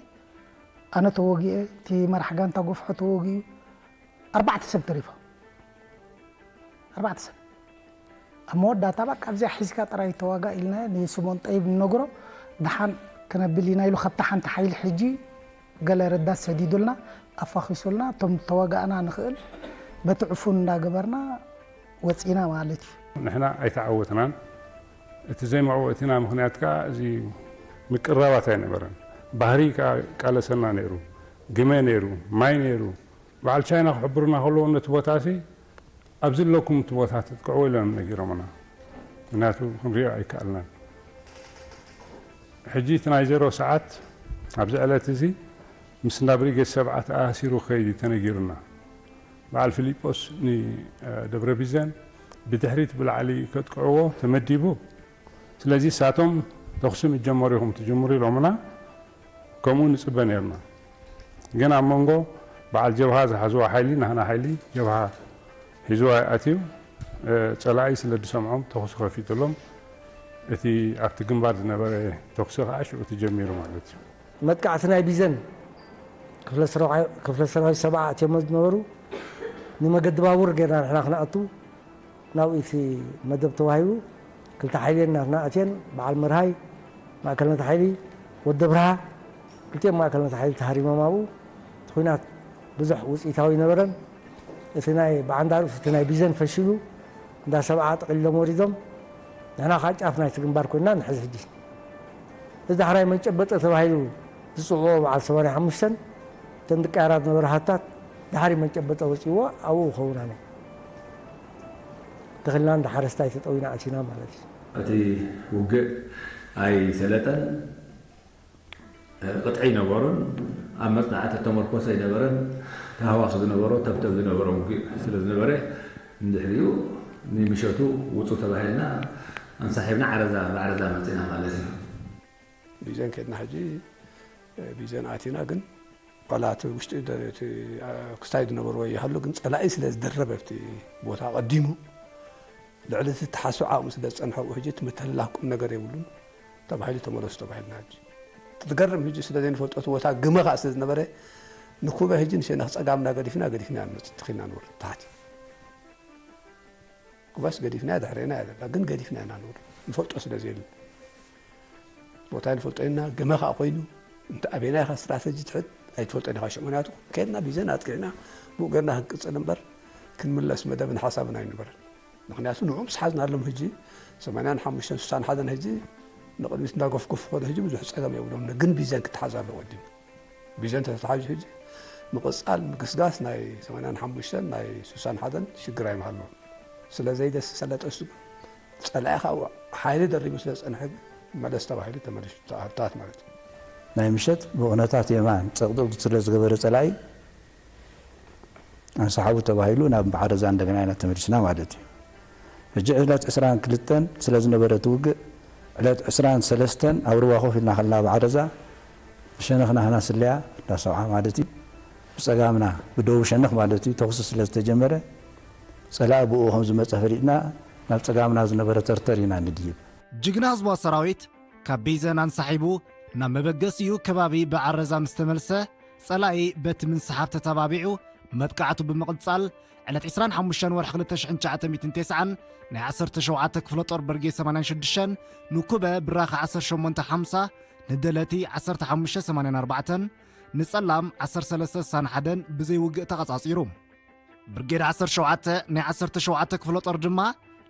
ኣነ ተወጊኤ፣ እቲ መራሕ ጋንታ ጎፍሖ ተወጊኡ። ኣርባዕተ ሰብ ተሪፎም። ኣርባዕተ ሰብ። ኣብ መወዳእታ በቃ ኣብዚኣ ሒዝካ ጥራይ ተዋጋእ ኢልና ንስሞን ጠይብ ንነግሮ። ደሓን ክነብል ኢና ኢሉ ካብታ ሓንቲ ሓይሊ ሕጂ ገለ ረዳት ሰዲዱልና፣ ኣፋኺሱልና፣ እቶም ተዋጋእና ንኽእል በቲ ዕፉን እንዳገበርና ወጺና ማለት እዩ። ንሕና ኣይተዓወትናን። እቲ ዘይመዕወቲና ምኽንያት ከኣ እዚ ምቅርራባት ኣይነበረን። ባህሪ ከኣ ቃለሰና ነይሩ፣ ግመ ነይሩ፣ ማይ ነይሩ። በዓል ቻይና ክሕብሩና ከለዉ ነቲ ቦታሲ ኣብዚ ኣለኩም እቲ ቦታ ተጥቅዕዎ ኢሎም ነጊሮምና። ምኽንያቱ ክንሪኦ ኣይከኣልናን። ሕጂ እቲ ናይ ዜሮ ሰዓት ኣብዚ ዕለት እዚ ምስ እንዳ ብሪጌድ ሰብዓ ተኣሳሲሩ ክኸይድ እዩ ተነጊሩና። በዓል ፊሊጶስ ንደብረ ቢዘን ብድሕሪት ብላዕሊ ከጥቅዕዎ ተመዲቡ። ስለዚ እሳቶም ተኹሲ ምስ ጀመሩ ኢኹም ትጅምሩ ኢሎምና። ከምኡ ንጽበ ነርና። ግን ኣብ መንጎ በዓል ጀብሃ ዝሓዝዋ ሓይሊ ናህና ሓይሊ ጀብሃ ሒዝዋ ኣትዩ፣ እ፣ ጸላኢ ስለ ዝሰምዖም ተኹሲ ከፊቱሎም። እቲ ኣብቲ ግንባር ዝነበረ ተኹሲ ከኣ ሽዑ ተጀሚሩ ማለት እዩ። መጥቃዕቲ ናይ ቢዘን ክፍለ ሰራዊ-፣ ክፍለ ሰራዊት ሰብዓ ኣትዮሞ ዝነበሩ ንመገዲ ባቡር ጌርና ንሕና ክነኣቱ ናብኡ እቲ መደብ ተዋሂቡ። ክልተ ሓይሊ ናትና ኣትየን፣ በዓል መርሃይ፣ ማእከልነት ሓይሊ፣ ወዲ ብርሃ፣ ክልቲኦም ማእከልነት ሓይሊ ተሃሪሞም ኣብኡ። እቲ ኲናት ብዙሕ ውጽኢታዊ ኣይነበረን። እቲ ናይ ብዓንዳርኡ እቲ ናይ ቢዘን ፈሺሉ፣ እንዳ ሰብዓ ጠቕሊሎም ወሪዶም። ንሕና ኻብ ጫፍ ናይቲ ግንባር ኮይንና ንሕዝ ሕጂ። እዚ ዳሕራይ መንጨበጠ ተባሂሉ ዝጽውዖ በዓል ሰማንያ ሓሙሽተን እተን ድቃያራ ዝነበራ ሃታት ድሓሪ መንጨበጠ ወጺዎ ኣብኡ ክኸውን ኣነ ተኽልናን ድሓረስታይ ተጠዊና ኣቲና ማለት እዩ። እቲ ውግእ ኣይሰለጠን፣ ቅጥዒ ኣይነበሮን፣ ኣብ መጽናዕቲ ተመርኮሰ ኣይነበረን። ተሃዋኽ ዝነበሮ፣ ተብተብ ዝነበሮ ውግእ ስለ ዝነበረ፣ እንድሕሪኡ ንምሸቱ ውጹ ተባሂልና ኣንሳሒብና ዓረዛ ብዓረዛ መጺና ማለት እዩ። ቢዘን ከድና ሕጂ፣ ቢዘን ኣቲና፣ ግን ዋላ እቲ ውሽጢ ደ-፣ እቲ፣ አ፣ ክስታይ ዝነበርዎ ይሃሉ፣ ግን ጸላኢ ስለ ዝደረበ ኣብቲ ቦታ ኣቐዲሙ፣ ልዕሊ እቲ ተሓስብ ዓቕሚ ስለ ዝጸንሐ፣ ኣብኡ ሕጂ እቲ ምትሕልላፍ ቁም ነገር የብሉን ተባሂሉ ተመለሱ ተባሂልና። ሕጂ እቲ ዝገርም፣ ሕጂ ስለ ዘይንፈልጦ፣ እቲ ቦታ ግመ ኸኣ ስለ ዝነበረ፣ ንኩበ ሕጂ ንሴና ጸጋምና ገዲፍና፣ ገዲፍና ንመጽእ፣ ተኺልና ንወርድ ታሕቲ። ኩባስ ገዲፍናያ፣ ድሕሬና እያ ዘላ፣ ግን ገዲፍናያ ኢና ንብል። ንፈልጦ ስለ ዘየለ። ቦታ ንፈልጦ ኢና፣ ግመ ኸኣ ኮይኑ፣ እንተ ኣበየናይ ኢኻ ስትራተጂ ትሕት ኣይትፈልጦን ኢኻ ሽዑ። ምኽንያቱ፣ ከድና ቢዘን ኣጥቂዕና፣ ብኡ ጌርና ክንቅጽል እምበር፣ ክንምለስ መደብን ሓሳብን ኣይነበረን። ምኽንያቱ፣ ንዕኦም ምስ ሓዝናሎም ሕጂ፣ ሰማንያን ሓሙሽተን ስሳን ሓደን ሕጂ፣ ንቕድሚት እንዳጎፍጎፉ ከደ ሕጂ ብዙሕ ጸገም የብሎም። ግን ቢዘን ክተሓዝ ኣለዎ ቀዲሙ። ቢዘን ተተሓዙ ሕጂ ምቕጻል ምግስጋስ ናይ ሰማንያን ሓሙሽተን ናይ ስሳን ሓደን ሽግር ኣይምሃልዎን። ስለ ዘይደስ ሰለጠ እሱ ጸላኢ ካብ ሓይሊ ደሪቡ ስለ ዝጸንሐ ግን መለስ ተባሂሉ ተመሊሱ ተኣታት ማለት እዩ። ናይ ምሸት ብኹነታት የማን ጸቕጥቕጥ ስለ ዝገበረ ጸላኢ ኣንሳሓቡ ተባሂሉ ናብ በዓረዛ እንደገና ኢና ተመሊስና ማለት እዩ። ሕጂ ዕለት ዕስራን ክልተን ስለ ዝነበረ እቲ ውግእ ዕለት ዕስራን ሰለስተን ኣብ ሩባ ኮፍ ኢልና ከለና በዓረዛ ብሸነኽና ህና ስለያ እንዳሰብዓ ማለት እዩ። ብጸጋምና ብደቡብ ሸነኽ ማለት እዩ ተኹሲ ስለ ዝተጀመረ ጸላኢ ብኡ ከም ዝመጸ ፈሊጥና ናብ ጸጋምና ዝነበረ ተርተር ኢና ንድይብ። ጅግና ህዝባዊ ሰራዊት ካብ ቢዘን ኣንሳሒቡ ናብ መበገሲኡ ከባቢ በዓረዛ ምስ ተመልሰ፣ ጸላኢ በቲ ምንስሓብ ተተባቢዑ መጥቃዕቱ ብምቕጻል፣ ዕለት ዕስራን ሓሙሽተን ወርሒ ክልተ ሽሕን ትሽዓተ ሚእትን ተስዓን ናይ ዓሰርተ ሸውዓተ ክፍለ ጦር ብርጌድ ሰማንያን ሽዱሽተን ንኩበ ብራኸ ዓሰርተ ሸሞንተ ሓምሳ፣ ንደለቲ ዓሰርተ ሓሙሽተ ሰማንያን ኣርባዕተን፣ ንጸላም ዓሰርተ ሰለስተ ስሳን ሓደን ብዘይ ውግእ ተቐጻጺሩ። ብርጌድ ዓሰርተ ሸውዓተ ናይ ዓሰርተ ሸውዓተ ክፍለ ጦር ድማ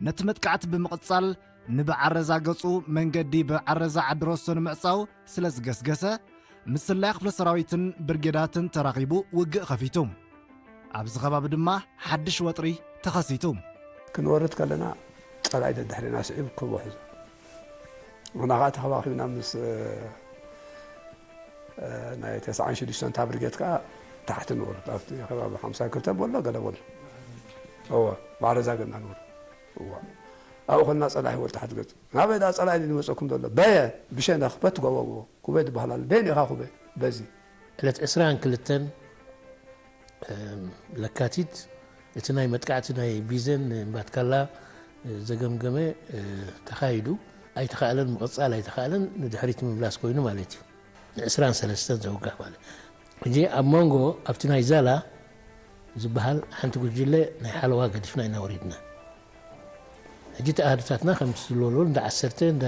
ነቲ መጥቃዕቲ ብምቕጻል ንበዓረዛ ገጹ መንገዲ በዓረዛ ዓዲ ሮሶ ንምዕጻው ስለ ዝገስገሰ፣ ምስ ስለያ ክፍለ ሰራዊትን ብርጌዳትን ተራኺቡ ውግእ ከፊቱ። ኣብዚ ከባቢ ድማ ሓድሽ ወጥሪ ተኸሲቱ። ክንወርድ ከለና ጸላኢ ደድሕሬና ስዒቡ ክቦ ሒዙ። ንሕና ከኣ ተኸባኺብና ምስ፣ እ፣ ናይ ተስዓን ሽዱሽተን እታ ብርጌድ ከኣ ታሕቲ ንወርድ። ኣብቲ ከባቢ ሓምሳ ክልተ በሎ ገለ በሎ። እወ፣ በዓረዛ ገና ንወርድ። እዋ። ኣብኡ ከለና ጸላኢ ወል ታሕቲ ገጹ። ናበይ ደኣ ጸላኢ ድዩ ዝመጸኩም ዘሎ? በየ፣ ብሸነኽ፣ በቲ ጎቦ፣ ጎቦ። ኩበ ዝበሃል ኣሎ። በየን ኢኻ ኩበ? በዚ። ዕለት ዕስራን ክልተን፣ እም፣ ለካቲት እቲ ናይ መጥቃዕቲ ናይ ቢዘን እምባትካላ፣ እ፣ ዘገምገመ፣ እ፣ ተኻይዱ። ኣይተኻእለን፣ ምቕጻል ኣይተኻእለን፣ ንድሕሪት ምምላስ ኮይኑ ማለት እዩ። ንዕስራን ሰለስተን ዘውጋሕ ማለት። ሕጂ ኣብ መንጎ ኣብቲ ናይ ዛላ ዝበሃል ሓንቲ ጉጅለ ናይ ሓለዋ ገዲፍና ኢና ወሪድና። ሕጂ እቲ ኣሃዱታትና ከምቲ ዝለወለሉ እንዳ ዓሰርተ፣ እንዳ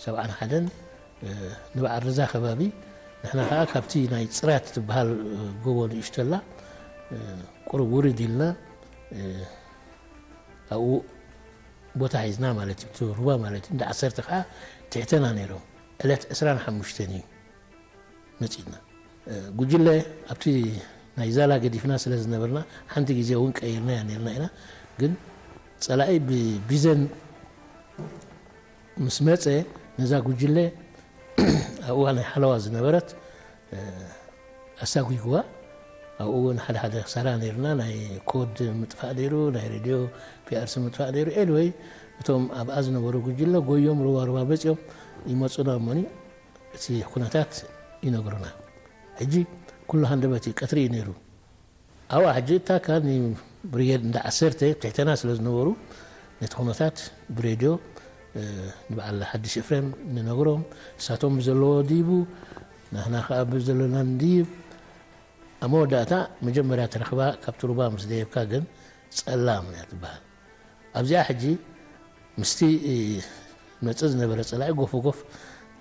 ሰብዓን ሓደን፣ እ፣ ንበዓል ርዛ ከባቢ፣ ንሕና ከኣ ካብቲ ናይ ጽራት ትበሃል፣ እ፣ ጎቦ ንእሽቶ ኣላ፣ እ፣ ቁሩብ ውርድ ኢልና፣ እ፣ ኣብኡ ቦታ ሒዝና ማለት እዩ። እቲ ሩባ ማለት እዩ። እንዳ ዓሰርተ ከኣ ትሕተና ነይሮም። ዕለት ዕስራን ሓሙሽተን እዩ። መጺእና። እ፣ ጉጅለ ኣብቲ ናይ ዛላ ገዲፍና ስለ ዝነበርና፣ ሓንቲ ግዜ እውን ቀይርናያ ነርና ኢና። ግን ጸላኢ ብቢዘን ምስ መጸ፣ ነዛ ጉጅለ ኣብ እዋን ናይ ሓለዋ ዝነበረት፣ እ፣ ኣሳጒግዋ። ኣብኡ እውን ሓደ ሓደ ክሳራ ነይርና፣ ናይ ኮድ ምጥፋእ ነይሩ፣ ናይ ሬድዮ ፒኣርሲ ምጥፋእ ነይሩ። ኤኒወይ፣ እቶም ኣብኣ ዝነበሩ ጉጅለ ጎዮም ሩባ ሩባ መጺኦም ይመጹና እሞኒ፣ እቲ ኩነታት ይነግሩና። ሕጂ ኩሉ ሃንደበት እዩ፣ ቀትሪ እዩ ነይሩ። ኣብኣ ሕጂ እታ ካብ ብርጌድ እንዳ ዓሰርተ ትሕተና ስለ ዝነበሩ፣ ነቲ ኩነታት ብሬድዮ፣ እ፣ ንበዓል ሓድሽ ኤፍሬም ንነግሮም፣ ንሳቶም ብዘለዎ ድይቡ፣ ንሕና ከኣ ብዘለና ንድይብ። ኣብ መወዳእታ መጀመርያ ተረኽባ ካብቲ ሩባ ምስ ደየብካ ግን ጸላም እያ ትበሃል። ኣብዚኣ ሕጂ ምስቲ፣ እ፣ መጽእ ዝነበረ ጸላኢ ጎፍ ጎፍ፣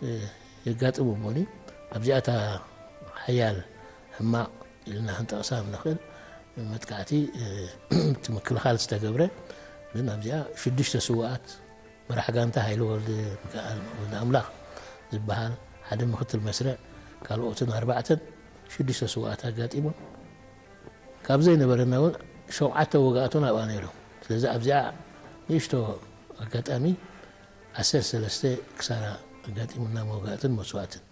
እ፣ የጋጥም እሞኒ፣ ኣብዚኣ እታ ሓያል ሕማቕ ኢልና ክንጠቕሳ ንኽእል መጥቃዕቲ፣ እ፣ እቲ ምክልኻል ዝተገብረ፣ ግን ኣብዚኣ ሽዱሽተ ስዉኣት፣ መራሕ ጋንታ ሃይለ ወልደ ሚካኤል ወልደ ኣምላኽ ዝበሃል፣ ሓደ ምክትል መስርዕ፣ ካልኦትን ኣርባዕተን፣ ሽዱሽተ ስዉኣት ኣጋጢሞም። ካብ ዘይነበረና እውን ሸውዓተ ወጋእቱን ኣብኣ ነይሮም። ስለዚ ኣብዚኣ ንእሽቶ ኣጋጣሚ ዓሰርተ ሰለስተ ክሳራ ኣጋጢሙና፣ መውጋእትን መስዋእትን።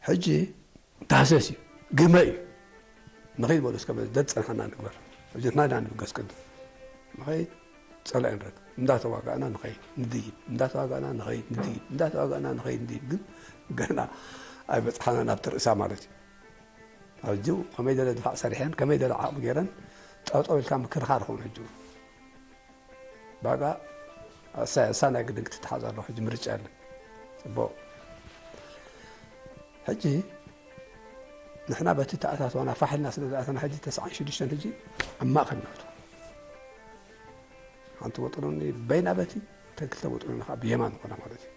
ሕጂ ታህሰስ እዩ፣ ግመ እዩ። ንኸይድ በሉ እስከ በዚ ደድ ጸንሓና ንግበር። ሕጂ ንሕና ኢና ንብገስ ቅድም። ንኸይድ ጸላኢ ንረክብ። እንዳተዋጋእና ንኸይድ ንድይብ፣ እንዳተዋጋእና ንኸይድ ንድይብ፣ እንዳተዋጋእና ንኸይድ ንድይብ። ግን ገና ኣይበጽሓናን ኣብቲ ርእሳ ማለት እዩ። ሕጂ ከመይ ደለ ድፋዕ ሰሪሐን፣ ከመይ ደለ ዓቕሚ ገይረን ጠጠው ኢልካ ምክርኻር ይኸውን ሕጂ። ባጋ እሳ፣ እሳ ናይ ግድን ክትተሓዝ ኣለዋ። ሕጂ ምርጫ የለን። ጽቡቕ። ሕጂ ንሕና በቲ ተኣታትዋና ፋሕ ኢልና ስለ ዝኣተና፣ ሕጂ ተስዓን ሽዱሽተን ሕጂ ኣብ ማእኸል ናቱ ሓንቲ ወጥሮ በይና በቲ ተክልተ ወጥሮ ከዓ ብየማን ንኾና ማለት እዩ።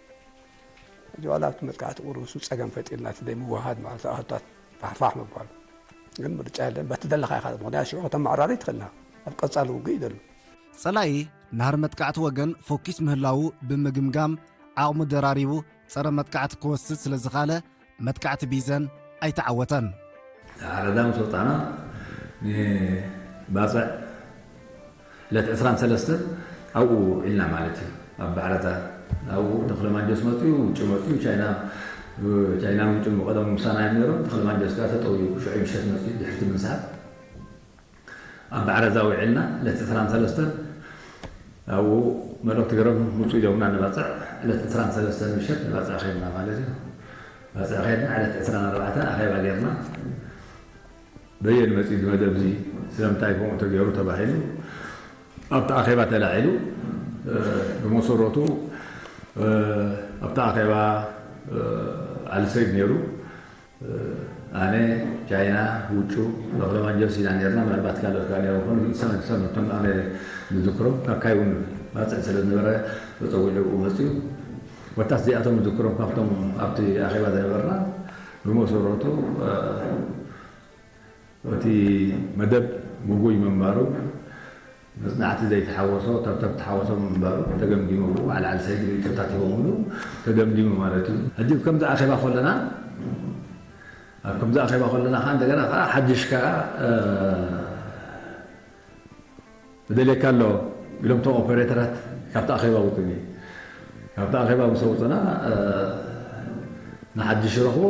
ሕጂ ዋላ ኣብቲ መጥቃዕቲ ቁሩብ እሱ ጸገም ፈጢርና፣ እቲ ዘይምውሃድ ማለት ኣህታት ፋሕፋሕ ምባል ግን ምርጫ የለን። በቲ ደለኻ ኢኻ፣ ምኽንያት ሽዑ ከተመዓራሪ ትኽእልና ኣብ ቀጻሊ ውግእ ይደሉ። ጸላኢ ናህሪ መጥቃዕቲ ወገን ፎኪስ ምህላዉ ብምግምጋም ዓቕሙ ደራሪቡ ጸረ መጥቃዕቲ ክወስድ ስለ ዝኻለ መጥቃዕቲ ቢዘን ኣይተዓወተን። ዓረዳ ምስ ወጣና ንባፅዕ ዕለት ዕስራን ሰለስተን ኣብኡ ኢልና ማለት እዩ። ኣብ ባዕረታ ኣብኡ ተኽለ ማንጆስ መፅኡ፣ ውጭ መፅኡ፣ ቻይና ቻይና ውጭ ብቀደም ምሳና እዮም ነይሮም። ተኽለ ማንጆስ ጋር ተጠውዩ ሽዑ ምሸት መፅኡ ድሕርቲ ምንሳት ኣብ ባዕረዛ ውዒልና ዕለት ዕስራን ሰለስተን ኣብኡ መልእኽቲ ገይሮም ምፁ ኢሎምና ንባፅዕ ዕለት ዕስራን ሰለስተን ምሸት ንባፅዕ ኸይድና ማለት እዩ። ባፅዕ ኸይድና ዕለት ዕስራን ኣርባዕተን ኣኼባ ገይርና በየን መፂ መደብ እዚ ስለምንታይ ከምኡ ተገይሩ ተባሂሉ ኣብቲ ኣኼባ ተላዒሉ። ብመሰረቱ ኣብቲ ኣኼባ ዓሊ ሰይድ ነይሩ። ኣነ፣ ቻይና፣ ውጩ፣ ተኽለ ማንጀስ ኢና ነርና። ምናልባት ካልኦት ከዓ ነይሮም ክኾኑ ይኽእሉ። ሰብ ሰብ ነቶም ኣነ ዝዝክሮም ካካይ እውን ባፅዕ ስለ ዝነበረ ተፀዊዑ ብኡ መፅኡ። ወታስ እዚኣቶም ዝዝክሮም ካብቶም ኣብቲ ኣኼባ ዝነበርና። ብመሰረቱ እቲ መደብ ግጉይ ምንባሩ፣ መፅናዕቲ ዘይተሓወሶ፣ ተብተብ ተሓወሶ ምንባሩ ተገምጊሙ፣ ብኡ ዓልዓል ሰይድ ሪኢቶ ተታቲቦምሉ ተገምጊሙ ማለት እዩ። ሕጂ ከምዚ ኣኼባ ከለና ኣብ ከምዚ ኣኼባ ከለና ከዓ እንደገና ከዓ ሓድሽ ከዓ እደልየካ ኣሎ ኢሎም እቶም ኦፐሬተራት ካብቲ ኣኼባ ውፅኒ ካብቲ ኣኼባ ምስ ኣውፅና ንሓድሽ ረኽቦ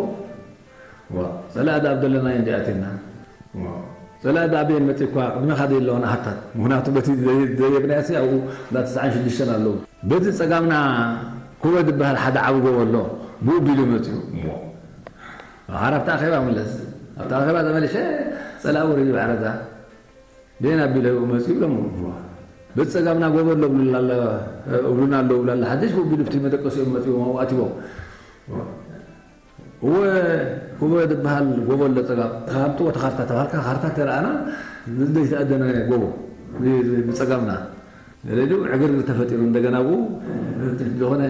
ዋ ፀላኢ ዳ ኣብ ዘለና እንዲ ኣቲና ዋ ፀላኢ ዳ ኣበየን መፂ እኳ ቅድመኻ ደይ ኣለዋን ኣሃታት ምክንያቱ በቲ ዘየብናያ ሲ ኣብኡ እንዳ ተስዓን ሽዱሽተን ኣለዉ በቲ ፀጋምና ኩበ ዝበሃል ሓደ ዓቢ ጎቦ ኣሎ ብኡ ቢሉ መፅኡ እሞ ሓር ኣብቲ ኣኼባ ምለስ ኣብቲ ኣኼባ ተመሊሸ ፀላኢ ወሪዱ ባዕረዛ ደን ኣቢለ መፅኡ ኢሎም በቲ ፀጋምና ጎቦ ኣሎ እብሉና ኣሎ እብሉና ኣሎ እብሉ ኣሎ ሓድሽ ብኡ ቢሉ ብቲ መደቀሲኦም መፅኡ ኣብኡ ኣቲቦም እወ ኩበ ዝበሃል ጎቦ ኣሎ ፀጋም ተኻምጥዎ ተኻርታ ተባሃልካ ካርታ ተረኣና ዘይተኣደነ ጎቦ ብፀጋምና ለሌሉ ዕግርግር ተፈጢሩ እንደገና ብኡ ዝኾነ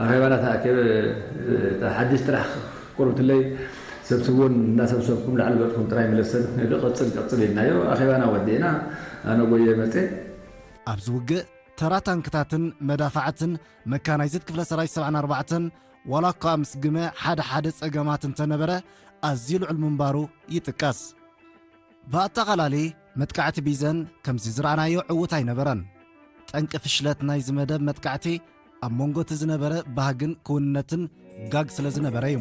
ኣኼባና ተኣከበ ሓድሽ ጥራሕ ቁርብትለይ ሰብስብዎን እንዳሰብሰብኩም ላዕሊ ገፅኩም ጥራይ መለሰን ቀፅል ቀፅል ኢልናዮ ኣኼባና ወዲእና ኣነ ጎየ መፀ ኣብዚ ውግእ ተራ ታንክታትን መዳፋዕትን መካናይዝድ ክፍለ ሰራዊት ሰብዓን ኣርባዕተን ዋላ እኳ ምስ ግመ ሓደ ሓደ ጸገማት እንተነበረ ኣዝዩ ልዑል ምንባሩ ይጥቀስ። ብኣጠቓላሊ መጥቃዕቲ ቢዘን ከምዚ ዝረኣናዮ ዕዉት ኣይነበረን። ጠንቂ ፍሽለት ናይዚ መደብ መጥቃዕቲ ኣብ መንጎ እቲ ዝነበረ ባህግን ክውንነትን ጋግ ስለ ዝነበረ እዩ።